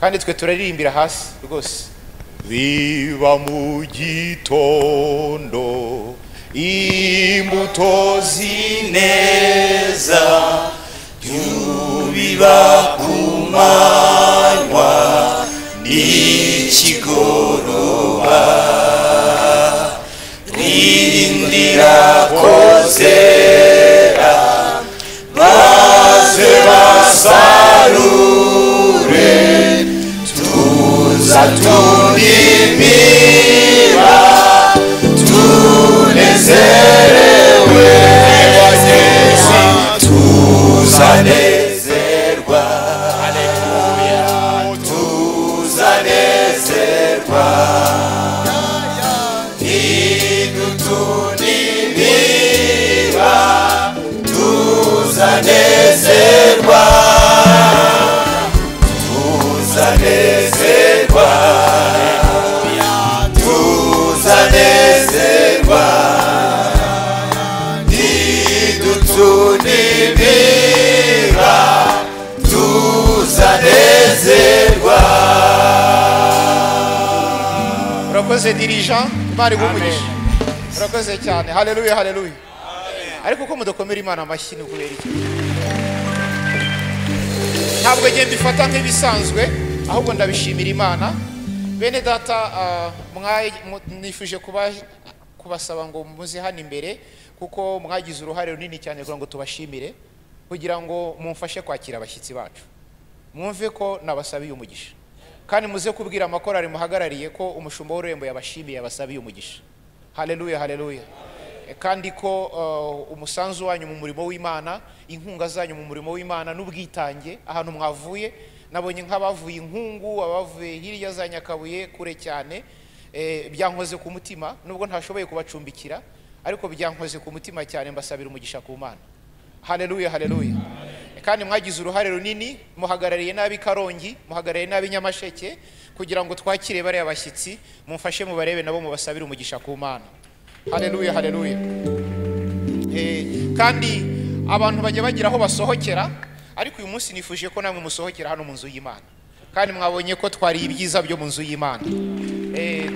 Kandi twe turaririmbira hasi rwose. Biba mu gitondo imbuto zineza, tubiba ku manywa n'ikigoroba, twirindira ko zera maze basarure, tuza tunimira tunezerewe, tuzanezerwa, tuzanezerwa, nidutunimira tuzanezerwa, tuzanezerwa, tuzanezerwa, nidutunimira tuzanezerwa. Urakoze dirigeant, Imana iguhe umugisha. Urakoze cyane. Haleluya, haleluya. Ariko uko mudakomera Imana amashyi ni ukubera iki? Ntabwo ngiye mbifata nk'ibisanzwe, ahubwo ndabishimira Imana. Bene data, nifuje kubasaba ngo muze hano imbere, kuko mwagize uruhare runini cyane kugira ngo tubashimire, kugira ngo mumfashe kwakira abashyitsi bacu. Mwumve ko nabasabiye umugisha. Kandi muze kubwira amakorari muhagarariye ko umushumba w'ururembo yabashimiye, yabasabiye umugisha. Haleluya, haleluya. Kandi ko umusanzu wanyu mu murimo w'Imana, inkunga zanyu mu murimo w'Imana n'ubwitange, ahantu mwavuye, nabonye nk'abavuye inkungu, abavuye hirya za Nyakabuye kure cyane, byankoze ku mutima, nubwo ntashoboye kubacumbikira, ariko byankoze ku mutima cyane, mbasabira umugisha ku Mana. Haleluya, haleluya. Kandi mwagize uruhare runini, muhagarariye nabi Karongi, muhagarariye nabi Nyamasheke, kugira ngo twakire bariya bashyitsi, mumfashe mubarebe nabo mubasabire umugisha ku Mana. Haleluya, haleluya. Kandi abantu bajya bagira aho basohokera, ariko uyu munsi nifuje ko namwe musohokera hano mu nzu y'Imana. Kandi mwabonye ko twari ibyiza byo mu nzu y'Imana.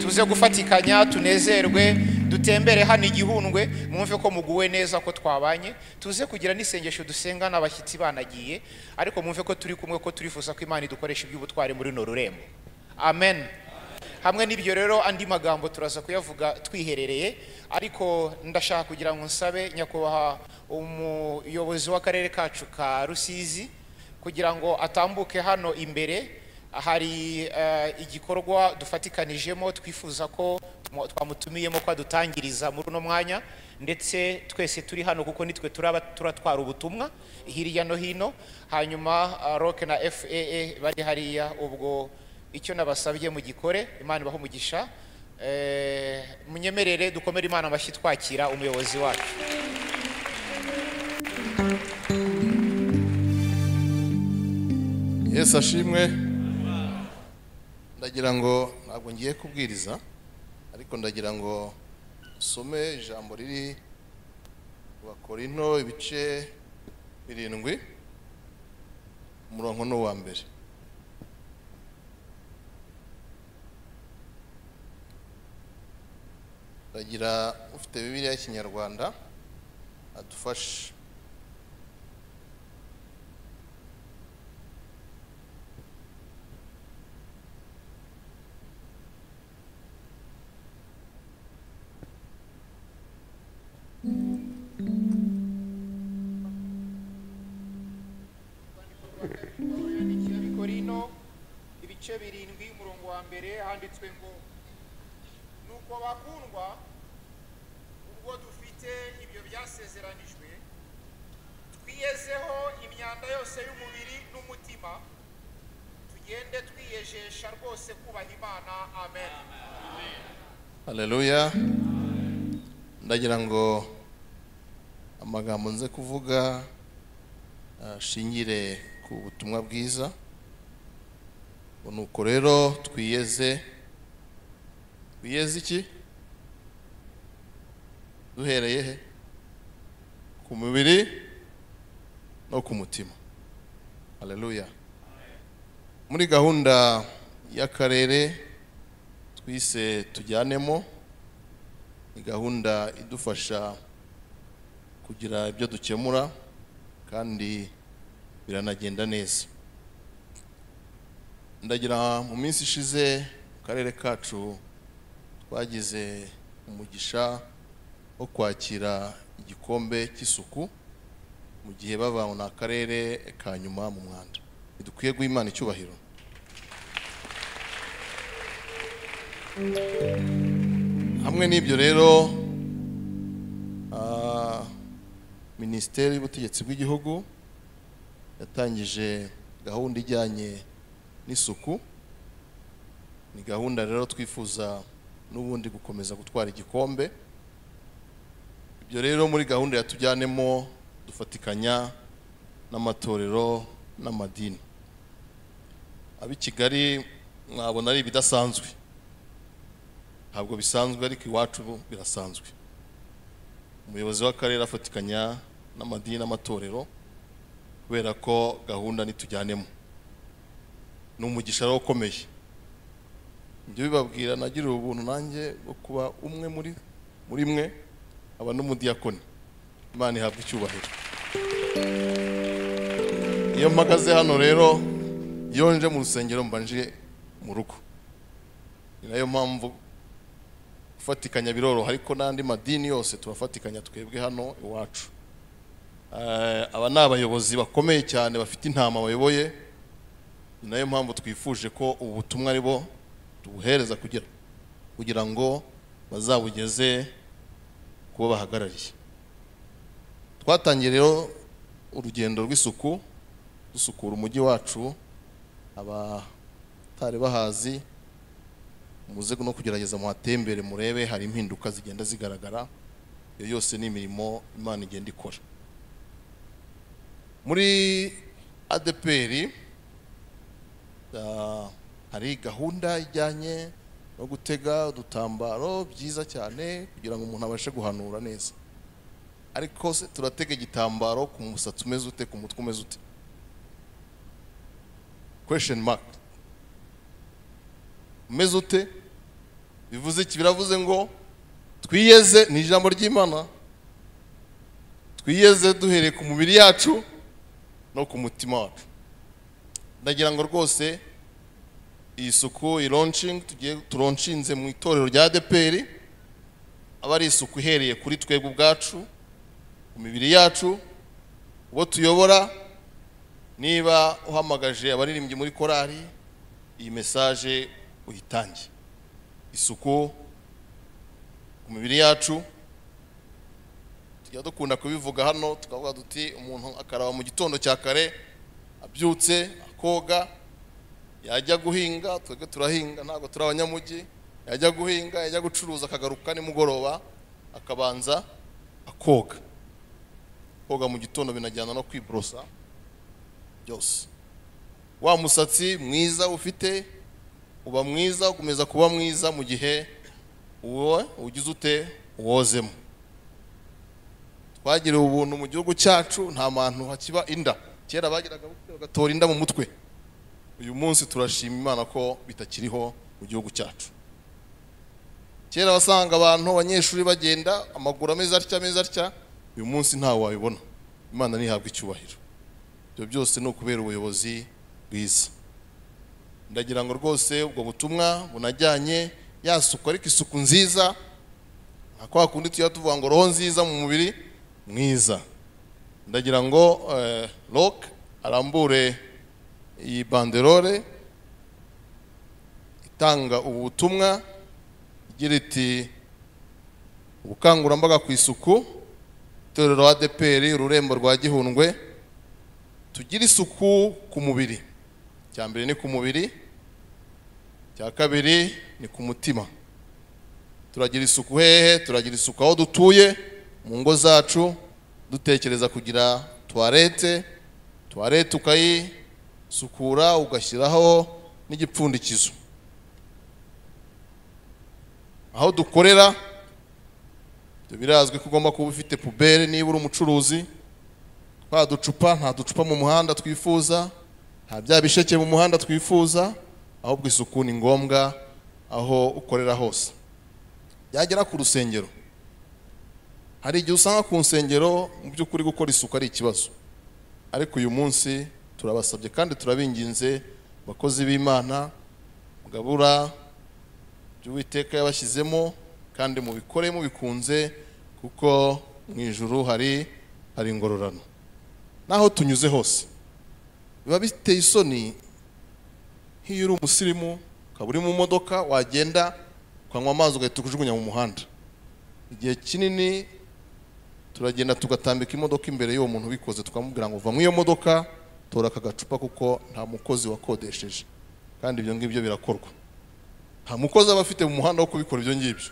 Tuze gufatikanya, tunezerwe, dutembere hano igihundwe, mwumve ko muguwe neza ko twabanye, tuze kugira n'isengesho dusenga n'abashyitsi banagiye, ariko mwumve ko turi kumwe, ko turifuza ko Imana idukoresha iby'ubutwari muri runo rurembo. Amen. Hamwe n'ibyo rero andi magambo turaza kuyavuga twiherereye, ariko ndashaka kugira ngo nsabe nyakubahwa umuyobozi w'akarere kacu ka Rusizi kugira ngo atambuke hano imbere. Hari igikorwa dufatikanijemo twifuza ko twamutumiyemo ko adutangiriza muri uno mwanya, ndetse twese turi hano kuko nitwe turaba turatwara ubutumwa hirya no hino. Hanyuma ROC na FAA bari hariya, ubwo icyo nabasabye mugikore, Imana ibahe umugisha. Munyemerere dukomere Imana amashyi twakira umuyobozi wacu. Yesu ashimwe. Ndagira ngo ntabwo ngiye kubwiriza, ariko ndagira ngo usome ijambo riri mu Bakorinto ibice 7 umurongo ni uwa mbere. Ndagira ufite Bibiliya y'Ikinyarwanda adufashe. Korino ibice 7 umurongo wa mbere handitswe ngo: nuko bakundwa, ubwo dufite ibyo byasezeranijwe, twiyezeho imyanda yose y'umubiri n'umutima, tugende twiyejesha rwose kubaha Imana. Amen. Haleluya. Ndagira ngo amagambo nze kuvuga ashingire ku butumwa bwiza. Nuko rero twiyeze, twiyeze iki? Duhereye he? Ku mubiri no ku mutima. Haleluya. Muri gahunda y'akarere twise tujyanemo, ni gahunda idufasha kugira ibyo dukemura kandi biranagenda neza. Ndagira mu minsi ishize mu karere kacu twagize umugisha wo kwakira igikombe cy'isuku mu gihe bavana akarere ka nyuma mu mwanda. Dukwiye guha Imana icyubahiro. Hamwe n'ibyo rero, Minisiteri y'Ubutegetsi bw'Igihugu yatangije gahunda ijyanye n'isuku. Ni gahunda rero twifuza n'ubundi gukomeza gutwara igikombe. Ibyo rero muri gahunda yatujyanemo dufatikanya n'amatorero n'amadini. Ab'i Kigali mwabona ari ibidasanzwe, ntabwo bisanzwe, ariko iwacu birasanzwe. Umuyobozi w'akarere afatikanya n'amadini n'amatorero kubera ko gahunda nitujyanemo ni umugisha rero ukomeye. Ibyo bibabwira nagiriwe ubuntu nanjye bwo kuba umwe muri mwe, aba n'umudiyakoni. Imana ihabwe icyubahiro. Iyo mpagaze hano rero, iyo nje mu rusengero mba nje mu rugo. Ni nayo mpamvu gufatikanya biroroha, ariko n'andi madini yose turafatikanya twebwe hano iwacu. Aba ni abayobozi bakomeye cyane bafite intama bayoboye. Ni nayo mpamvu twifuje ko ubu butumwa ari bo tubuhereza kugira ngo bazabugeze kubo bahagarariye. Twatangiye rero urugendo rw'isuku, dusukura umujyi wacu. Abatari bahazi muze no kugerageza muhatembere murebe, hari impinduka zigenda zigaragara. Iyo yose ni imirimo Imana igenda ikora. Muri ADEPR hari gahunda ijyanye no gutega udutambaro byiza cyane kugira ngo umuntu abashe guhanura neza. Ariko se turatega igitambaro ku musatsi umeze ute, ku mutwe umeze ute? Question mark. Umeze ute? Bivuze iki? Biravuze ngo twiyeze, ni ijambo ry'Imana. Twiyeze duhereye ku mubiri yacu no ku mutima wacu. Ndagira ngo rwose iyi suku, iyi launching tugiye turonshinze mu itorero rya ADEPR, aba ari isuku ihereye kuri twebwe ubwacu, ku mibiri yacu, uwo tuyobora. Niba uhamagaje abaririmbyi muri korali, iyi message uyitange. Isuku ku mibiri yacu, tujya dukunda kubivuga hano, tukavuga duti umuntu akaraba mu gitondo cya kare abyutse akoga, yajya guhinga, twebwe turahinga ntabwo turi abanyamujyi, yajya guhinga, yajya gucuruza akagaruka nimugoroba akabanza akoga. Koga mu gitondo binajyana no kwiborosa byose. Wa musatsi mwiza ufite uba mwiza, ukomeza kuba mwiza mu gihe uwo ugize ute uwozemo. Twagiriwe ubuntu mu gihugu cyacu, nta bantu hakiba inda. Kera bagiraga bagatora inda mu mutwe. Uyu munsi turashima Imana ko bitakiriho mu gihugu cyacu. Kera wasanga abantu abanyeshuri bagenda amaguru ameze atya ameze atya, uyu munsi ntawe wabibona. Imana ntihabwe icyubahiro. Ibyo byose ni ukubera ubuyobozi bwiza. Ndagira ngo rwose ubwo butumwa bunajyanye ya suku, ariko isuku nziza, nka kwa kundi tujya tuvuga ngo roho nziza mu mubiri mwiza. Ndagira ngo Rock arambure iyi banderole itanga ubu butumwa igira iti: ubukangurambaga ku isuku, itorero ADEPR ururembo rwa Gihundwe, tugire isuku ku mubiri. Icya mbere ni ku mubiri, icya kabiri ni ku mutima. Turagira isuku hehe? Turagira isuku aho dutuye, mu ngo zacu, dutekereza kugira toilette, toilette ukayisukura ugashyiraho n'igipfundikizo. Aho dukorera, ibyo birazwi ko ugomba kuba ufite poubelle niba uri umucuruzi. Twa ducupa, nta ducupa mu muhanda twifuza. Nta bya bisheke mu muhanda twifuza, ahubwo isuku ni ngombwa aho ukorera hose. Yagera ku rusengero, hari igihe usanga ku nsengero mu by'ukuri gukora isuku ari ikibazo, ariko uyu munsi turabasabye kandi turabinginze, bakozi b'Imana, mugabura by'Uwiteka yabashyizemo kandi mubikore mubikunze, kuko mu ijuru hari ingororano. Naho tunyuze hose biba biteye isoni nk'iyo uri umusirimu ukaba uri mu modoka, wagenda ukanywa amazi ugahita ukujugunya mu muhanda. Igihe kinini turagenda tugatambika imodoka imbere y'uwo muntu ubikoze, tukamubwira ngo va mu iyo modoka, tora aka gacupa, kuko nta mukozi wakodesheje. Kandi ibyo ngibyo birakorwa, nta mukozi aba afite mu muhanda wo kubikora ibyo ngibyo.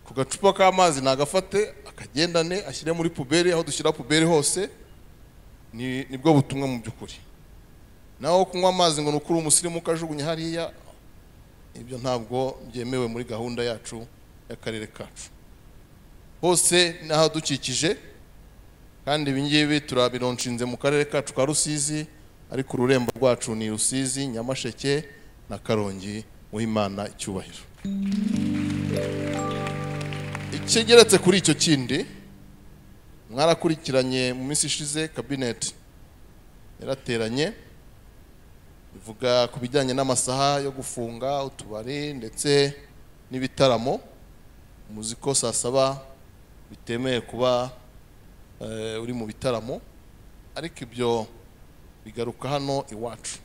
Ku gacupa k'amazi nagafate akagendane ashyire muri puberi, aho dushyira puberi hose. Nibwo butumwa mu by'ukuri. Naho kunywa amazi ngo nukuri umusirimu ukajugunya hariya, ibyo ntabwo byemewe muri gahunda yacu y'akarere kacu. Hose n'ahadukikije, kandi ibi ngibi turabironshinze mu karere kacu ka Rusizi, ariko ururembo rwacu ni Rusizi, Nyamasheke na Karongi. Muhimana icyubahiro. Ikigeretse kuri icyo kindi, mwarakurikiranye mu minsi ishize cabinet yarateranye ivuga ku bijyanye n'amasaha yo gufunga utubari ndetse n'ibitaramo. Muzi ko saa saba bitemeye kuba uri mu bitaramo, ariko ibyo bigaruka hano iwacu.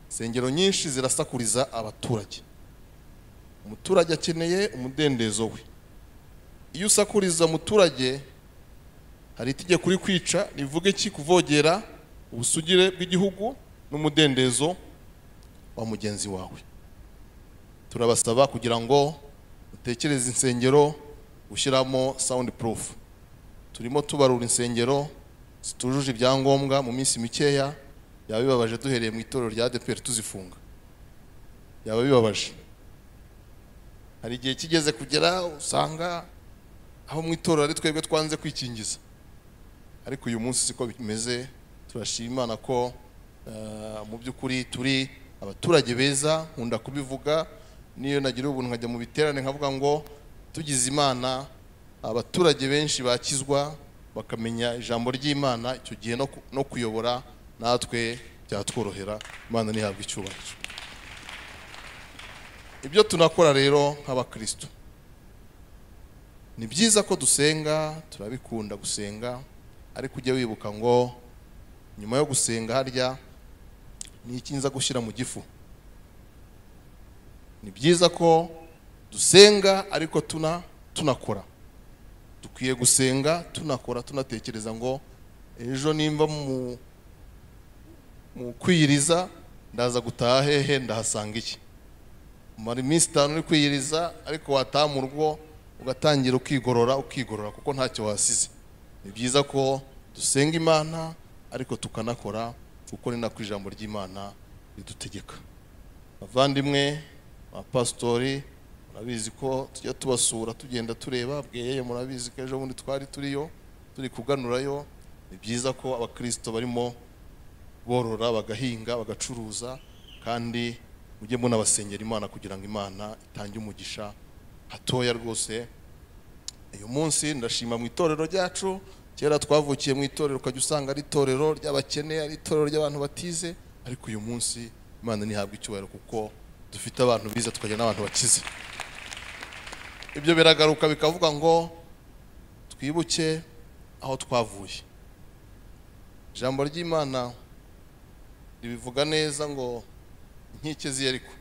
Insengero nyinshi zirasakuriza abaturage. Umuturage akeneye umudendezo we. Iyo usakuriza umuturage, hari itegeko uri kwica rivuga iki? Kuvogera ubusugire bw'igihugu n'umudendezo wa mugenzi wawe. Turabasaba kugira ngo utekereze insengero ushyiramo sound proof. Turimo tubarura insengero zitujuje ibyangombwa mu minsi mikeya. Byaba bibabaje duhereye mu itorero rya ADEPR tuzifunga, byaba bibabaje. Hari igihe kigeze kugera usanga aho mu itorero ari twebwe twanze kwikingiza, ariko uyu munsi siko bimeze. Turashima Imana ko mu by'ukuri turi abaturage beza. Nkunda kubivuga, niyo nagira ubuntu nkajya mu biterane nkavuga ngo tugize Imana abaturage benshi bakizwa bakamenya ijambo ry'Imana, icyo gihe no kuyobora natwe byatworohera. Imana ntihabwe icyubahiro. Ibyo tunakora rero nk'abakristo, ni byiza ko dusenga, turabikunda gusenga, ariko ujye wibuka ngo nyuma yo gusenga harya ni iki nza gushyira mu gifu. Ni byiza ko dusenga ariko tunakora. Dukwiye gusenga tunakora, tunatekereza ngo ejo nimba mu kwiyiriza ndaza gutaha hehe, ndahasanga iki? Umara iminsi 5 uri kwiyiriza, ariko wataha mu rugo ugatangira ukigorora kuko ntacyo wasize. Ni byiza ko dusenga Imana ariko tukanakora, kuko ni nako ijambo ry'Imana ridutegeka. Bavandimwe, abapasitori, murabizi ko tujya tubasura, tugenda tureba bweyeye, murabizi ko ejo bundi twari turiyo turi kuganurayo. Ni byiza ko abakristo barimo borora, bagahinga, bagacuruza, kandi mujye munabasengera Imana kugira ngo Imana itange umugisha hatoya rwose. Uyu munsi ndashima mu itorero ryacu. Kera twavukiye mu itorero ukajya usanga ari itorero ry'abakene, ari itorero ry'abantu batize, ariko uyu munsi Imana ntihabwa icyubahiro kuko dufite abantu bize tukagira n'abantu bakize. Ibyo biragaruka bikavuga ngo twibuke aho twavuye. Ijambo ry'Imana ribivuga neza ngo inkike z'i Yeriko,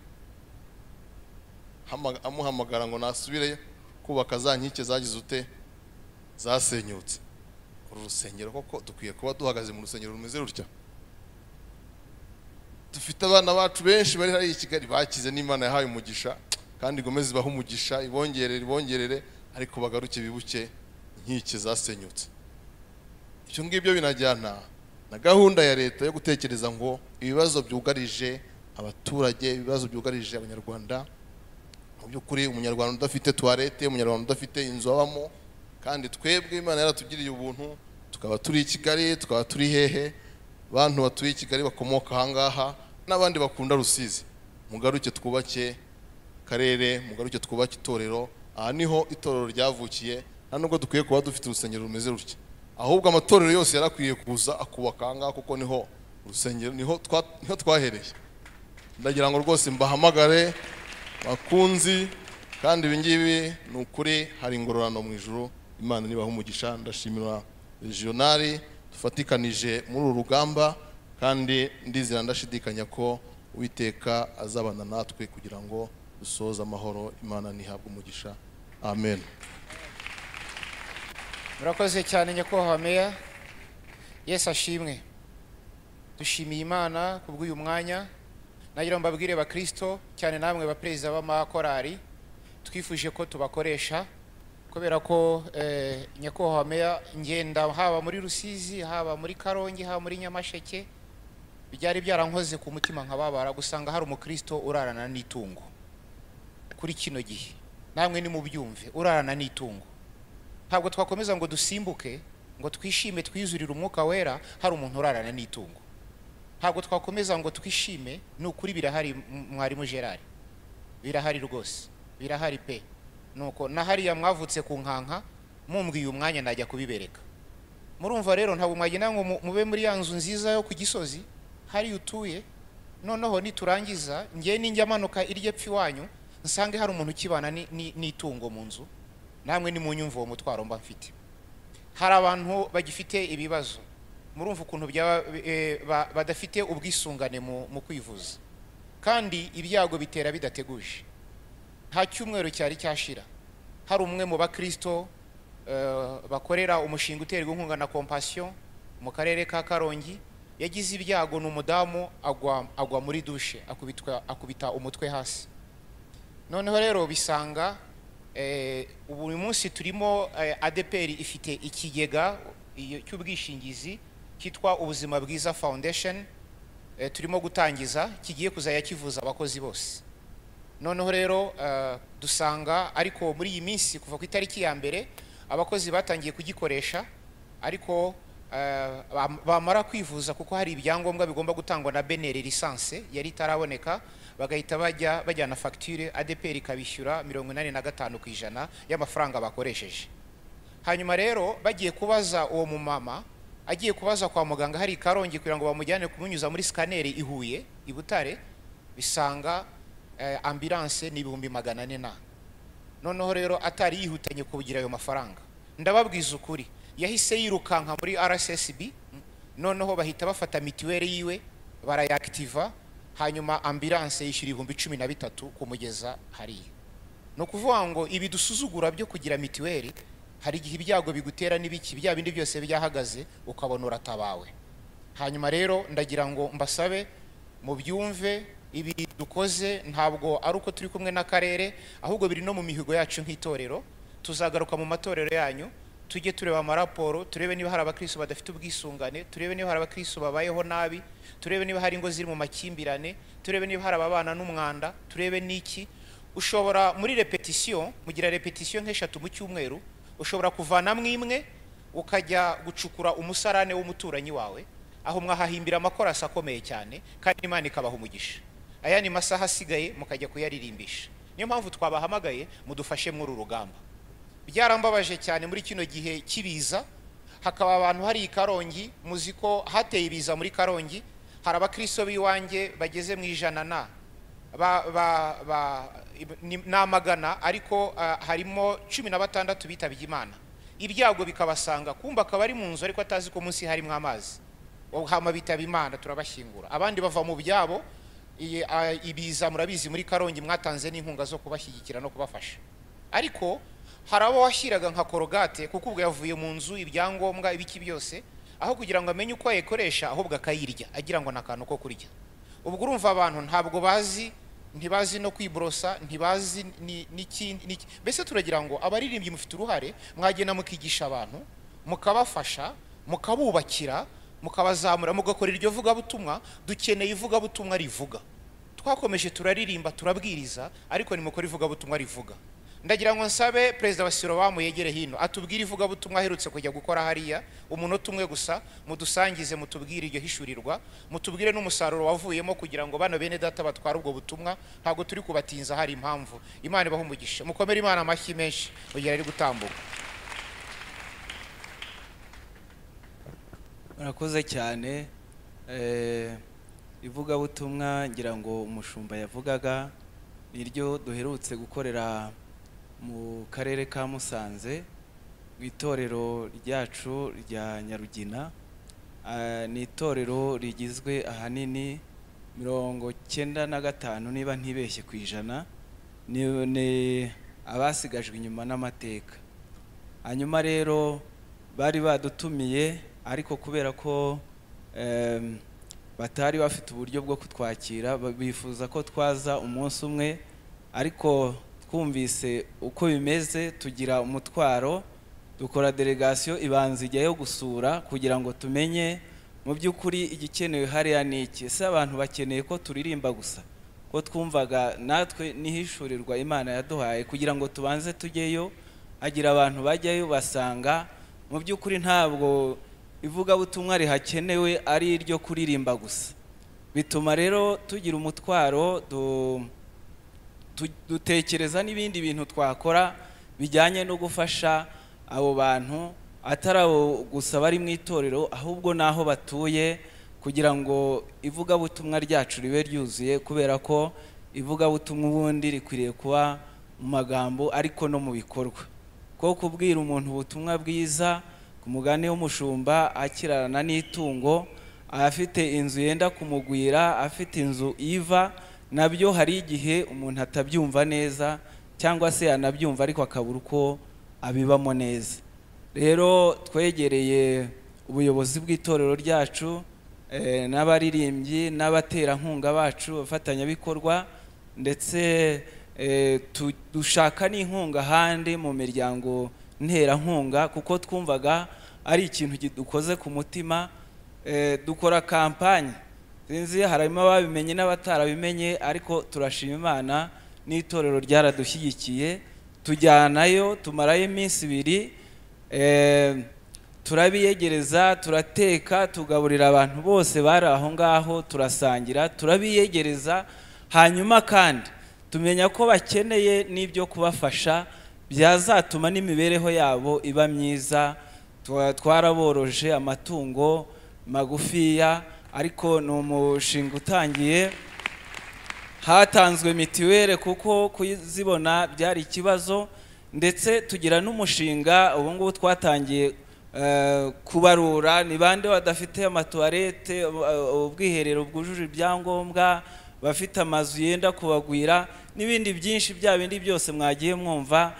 amuhamagara ngo nasubire kubaka za nkike zagize ute, zasenyutse. Uru rusengero koko dukwiye kuba duhagaze mu rusengero rumeze rutya. Dufite abana bacu benshi bari hariya i Kigali bakize n'Imana yahaye umugisha, kandi igomeze ibahe umugisha, ibongerere, ariko bagaruke bibuke inkike zasenyutse. Ibyo ngibyo binajyana na gahunda ya leta yo gutekereza ngo ibibazo byugarije abaturage, ibibazo byugarije abanyarwanda. Mu by'ukuri umunyarwanda udafite toilette, umunyarwanda udafite inzu abamo, kandi twebwe Imana yaratugiriye ubuntu tukaba turi i Kigali, tukaba turi hehe, Bantu batuye i Kigali bakomoka ahangaha n'abandi bakunda Rusizi, mugaruke twubake karere, mugaruke twubake itorero. Aha niho itorero ryavukiye, nta nubwo dukwiye kuba dufite urusengero rumeze rutya, ahubwo amatorero yose yarakwiye kuza akubaka ahangaha, kuko niho urusengero, niho twahereye. Ndagira ngo rwose mbahamagare bakunzi, kandi ibi ngibi ni ukuri, hari ingororano mu ijuru. Imana nibaha umugisha. Ndashimira regionali dufatikanije muri uru rugamba, kandi ndizera ndashidikanya ko Uwiteka azabana natwe kugira ngo dusoze amahoro. Imana nihabwe umugisha. Amen. Murakoze cyane nyakubahwa meya. Yesu ashimwe. Dushimiye Imana kubw'uyu mwanya. Nagira ngo mbabwire bakristo cyane namwe ba perezida b'amakorari, twifuje ko tubakoresha kubera ko nyakubahwa meya, ngenda haba muri Rusizi, haba muri Karongi, haba muri Nyamasheke, byari byarankoze ku mutima nkababara gusanga hari umukristo urarana n'itungo kuri kino gihe. Namwe ni mubyumve, urarana n'itungo. Ntabwo twakomeza ngo dusimbuke ngo twishime twizurire umwuka wera hari umuntu urarana n'itungo. Ntabwo twakomeza ngo twishime. Ni ukuri birahari, mwarimu Gerard, birahari rwose, birahari pe. Nuko na hariya mwavutse ku nkanka, mumbwiye umwanya najya kubibereka. Murumva rero ntabwo mwagenda ngo mube muri ya nzu nziza yo ku Gisozi hari utuye, noneho niturangiza ngiye ninjya manuka irye pfi wanyu nsange hari umuntu ukibana n'itungo mu nzu. Namwe ni munyumva uwo mutwaro mba mfite. Hari abantu bagifite ibibazo, murumva ukuntu badafite ubwisungane mu kwivuza, kandi ibyago bitera bidateguje. Nta cyumweru cyari cyashira hari umwe mu bakristo bakorera umushinga uterwa inkunga na Compassion mu karere ka Karongi yagize ibyago. Ni umudamu agwa muri dushe, akubita umutwe hasi. Noneho rero bisanga ubu uyu munsi turimo ADPR ifite ikigega cy'ubwishingizi cyitwa Ubuzima Bwiza Foundation, turimo gutangiza, kigiye kuzajya kivuza abakozi bose. Noneho rero dusanga ariko muri iyi minsi kuva ku itariki ya mbere abakozi batangiye kugikoresha, ariko bamara kwivuza kuko hari ibyangombwa bigomba gutangwa na BNR, licence yari itaraboneka, bagahita bajya bajyana facture, ADPR ikabishyura 85% y'amafaranga bakoresheje. Hanyuma rero bagiye kubaza uwo mumama, agiye kubaza kwa muganga hari Karongi kugira ngo bamujyane kumunyuza muri scanner i Huye i Butare, bisanga ambulance ni 400,000 na. Noneho rero atari yihutanye kugira ayo mafaranga, ndababwiza ukuri yahise yirukanka muri RSSB, noneho bahita bafata mituweli yiwe barayactiva, hanyuma ambulance yishyura 13,000 kumugeza hariya. No kuvuga ngo ibi dusuzugura byo kugira mituweli, hari igihe ibyago bigutera n'ibiki bya bindi byose byahagaze ukabona uratabawe. Hanyuma rero ndagira ngo mbasabe mubyumve, ibi dukoze ntabwo ari uko turi kumwe n'akarere, ahubwo biri no mu mihigo yacu nk'itorero. Tuzagaruka mu matorero yanyu, tujye tureba amaraporo, turebe niba hari abakristo badafite ubwisungane, turebe niba hari abakristo babayeho nabi, turebe niba hari ingo ziri mu makimbirane, turebe niba hari ababana n'umwanda, turebe n'iki. Ushobora muri repetition, mugira repetition nk'eshatu mu cyumweru, ushobora kuvanamwo imwe ukajya gucukura umusarane w'umuturanyi wawe, aho mwahahimbira amakorasi akomeye cyane, kandi Imana ikabaha umugisha. Aya ni masaha asigaye mukajya kuyaririmbisha. Niyo mpamvu twabahamagaye mudufashe muri uru rugamba. Byarambabaje cyane muri kino gihe kibiza, hakaba abantu hari i Karongi, muzi ko hateye ibiza muri Karongi, hari abakristo b'iwanjye bageze mu 100 na n'amagana, ariko harimo 16 bitabye Imana. Ibyago bikabasanga, kumba akaba ari mu nzu ariko atazi ko munsi harimo amazi, hama bitaba Imana turabashyingura. Abandi bava mu byabo, ibiza murabizi muri Karongi mwatanze n'inkunga zo kubashyigikira no kubafasha. Ariko hari abo washyiraga nka korogate, kuko ubwo yavuye mu nzu ibyangombwa ibiki byose, aho kugira ngo amenye uko ayikoresha ahubwo akayirya agira ngo nakantu ko kurya. Ubwo urumva abantu ntabwo bazi, ntibazi no kwiborosa, ntibazi n'ikindi. Mbese turagira ngo abaririmbyi mufite uruhare, mwagenda mukigisha abantu, mukabafasha, mukabubakira, mukabazamura, mugakora iryo vugabutumwa. Dukeneye ivugabutumwa rivuga. Twakomeje turaririmba turabwiriza, ariko nimukora ivugabutumwa rivuga. Ndagira ngo nsabe perezida wa Silowamu yegere hino atubwire ivugabutumwa aherutse kujya gukora hariya, umunota umwe gusa, mudusangize, mutubwire iryo hishurirwa, mutubwire n'umusaruro wavuyemo, kugira ngo bano bene data batware ubwo butumwa. Ntabwo turi kubatinza, hari impamvu. Imana ibahe umugisha, mukomere Imana amashyi menshi mu gihe ari gutambuka. Murakoze cyane. Ivugabutumwa ngira ngo umushumba yavugaga niryo duherutse gukorera mu karere ka Musanze mu itorero ryacu rya Nyarugina. Ni itorero rigizwe ahanini 95 niba ntibeshye 100 ni abasigajwe inyuma n'amateka. Hanyuma rero bari badutumiye, ariko kubera ko batari bafite uburyo bwo kutwakira, bifuza ko twaza umunsi umwe, ariko twumvise uko bimeze tugira umutwaro, dukora delegation ibanza ijyayo gusura kugira ngo tumenye mu by'ukuri igikenewe hariya ni iki. Ese abantu bakeneye ko turirimba gusa? Ko twumvaga natwe nihishurirwa Imana yaduhaye kugira ngo tubanze tujyeyo, agira abantu bajyayo basanga mu by'ukuri ntabwo ivugabutumwa rihakenewe ari iryo kuririmba gusa. Bituma rero tugira umutwaro, dutekereza n'ibindi bintu twakora bijyanye no gufasha abo bantu, atari abo gusa bari mu itorero ahubwo naho batuye, kugira ngo ivugabutumwa ryacu ribe ryuzuye, kubera ko ivugabutumwa ubundi rikwiriye kuba mu magambo ariko no mu bikorwa. Ko kubwira umuntu ubutumwa bwiza ku mugani w'umushumba akirarana n'itungo, afite inzu yenda kumugwira, afite inzu iva, nabyo hari igihe umuntu atabyumva neza, cyangwa se anabyumva ariko akabura uko abibamo neza. Rero twegereye ubuyobozi bw'itorero ryacu, n'abaririmbyi n'abaterankunga bacu, abafatanyabikorwa, ndetse dushaka n'inkunga ahandi mu miryango nterankunga, kuko twumvaga ari ikintu dukoze ku mutima. Dukora kampanye, sinzi harimo ababimenye n'abatarabimenye, ariko turashima Imana n'itorero ryaradushyigikiye, tujyanayo tumarayo iminsi ibiri, turabiyegereza, turateka, tugaburira abantu bose bari aho ngaho, turasangira, turabiyegereza. Hanyuma kandi tumenya ko bakeneye n'ibyo kubafasha byazatuma n'imibereho yabo iba myiza. Twaraboroje amatungo magufiya, ariko ni umushinga utangiye. Hatanzwe mitiwere kuko kuzibona byari ikibazo, ndetse tugira n'umushinga ubu ngubu twatangiye kubarura ni bande badafite amatuwarete, ubwiherero bwujuje ibyangombwa, bafite amazu yenda kubagwira n'ibindi byinshi, bya bindi byose mwagiye mwumva.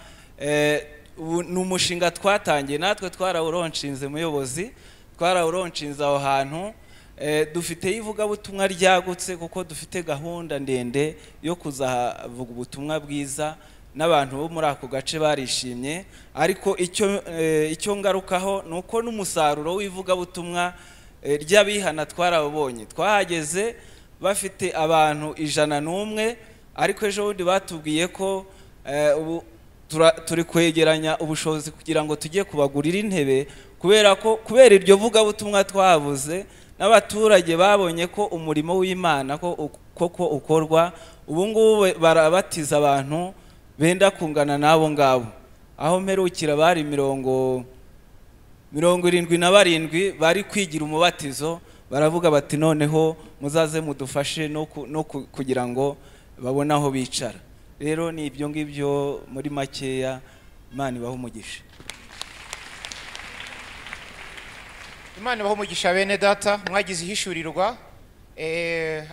Ni umushinga twatangiye natwe, twarawuronshinze muyobozi, twarawuronshinze aho hantu. Dufite ivugabutumwa ryagutse kuko dufite gahunda ndende yo kuzavuga ubutumwa bwiza, n'abantu bo muri ako gace barishimye. Ariko icyo ngarukaho ni uko n'umusaruro w'ivugabutumwa ry'abihana twarabonye. Twahageze bafite abantu 101, ariko ejo bundi batubwiye ko ubu turi kwegeranya ubushobozi kugira ngo tujye kubagurira intebe, kubera ko kubera iryo vugabutumwa twavuze n'abaturage babonye ko umurimo w'Imana ko koko ukorwa. Ubu ngubu barabatiza abantu benda kungana n'abo ngabo. Aho mperukira bari 77 bari kwigira umubatizo, baravuga bati noneho muzaze mudufashe no kugira ngo babone aho bicara. Rero ni ibyo ngibyo muri makeya. Imana ibahe umugisha. Imana ibahe umugisha bene data, mwagize ihishurirwa.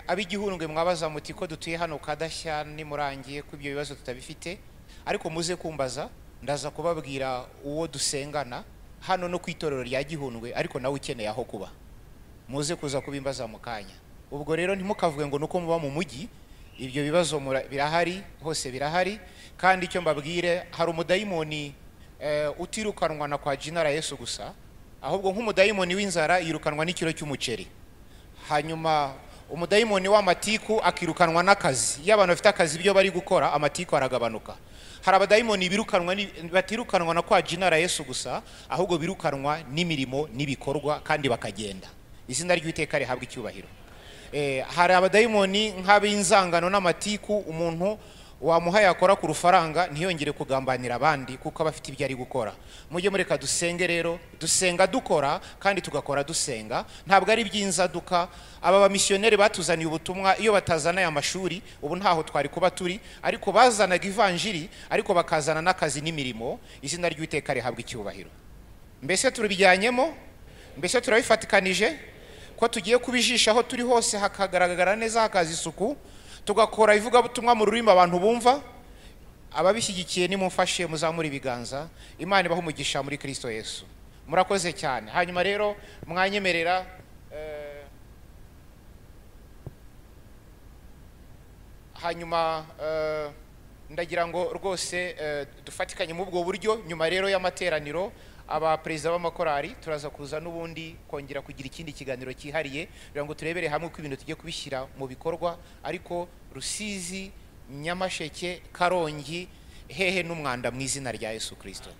Ab'igihundwe mwabaza muti ko dutuye hano Kadashya nimurangiye ko ibyo bibazo tutabifite, ariko muze kumbaza, ndaza kubabwira uwo dusengana hano no ku itorero rya Gihundwe, ariko nawe ukeneye aho kuba, muze kuza kubimbaza mu kanya. Ubwo rero ntimukavuge ngo nuko muba mu mujyi, ibyo bibazo birahari hose, birahari. Kandi icyo mbabwire, hari umudayimoni utirukanwa na kwa jina la Yesu gusa, ahubwo nk'umudayimoni w'inzara yirukanwa n'ikiro cy'umuceri. Hanyuma Umudayimoni w'amatiku akirukanwa n'akazi. Iyo abantu bafite akazi, ibyo bari gukora, amatiku aragabanuka. Hari abadayimoni birukanwa batirukanwa na kwa jina la Yesu gusa, ahubwo birukanwa n'imirimo n'ibikorwa kandi bakagenda. Izina ry'Uwiteka rihabwa icyubahiro. Hari abadayimoni nk'ab'inzangano n'amatiku, umuntu wamuha yakora ku rufaranga ntiyongere kugambanira abandi kuko aba afite ibyo ari gukora. Mujye mureka dusenge rero, dusenga dukora kandi tugakora dusenga, ntabwo ari iby'inzaduka. Aba bamisiyoneri batuzaniye ubutumwa, iyo batazana aya mashuri ubu ntaho twari kuba turi, ariko bazanaga ivanjiri, ariko bakazana n'akazi n'imirimo. Izina ry'Uwiteka rihabwa icyubahiro. Mbese turabijyanyemo? Mbese turabifatikanije ko tugiye kubijisha aho turi hose hakagaragara neza, hakaza isuku, tugakora ivugabutumwa mu rurimi abantu bumva? Ababishyigikiye nimumfashe muzamure ibiganza. Imana ibahe umugisha muri Kristo Yesu. Murakoze cyane. Hanyuma rero mwanyemerera, hanyuma ndagira ngo rwose dufatikanye mu ubwo buryo. Nyuma rero y'amateraniro, aba perezida b'amakorali turaza kuza n'ubundi kongera kugira ikindi kiganiro cyihariye kugira ngo turebere hamwe uko ibintu tugiye kubishyira mu bikorwa. Ariko Rusizi, Nyamasheke, Karongi, hehe n'umwanda mu izina rya Yesu Kristo.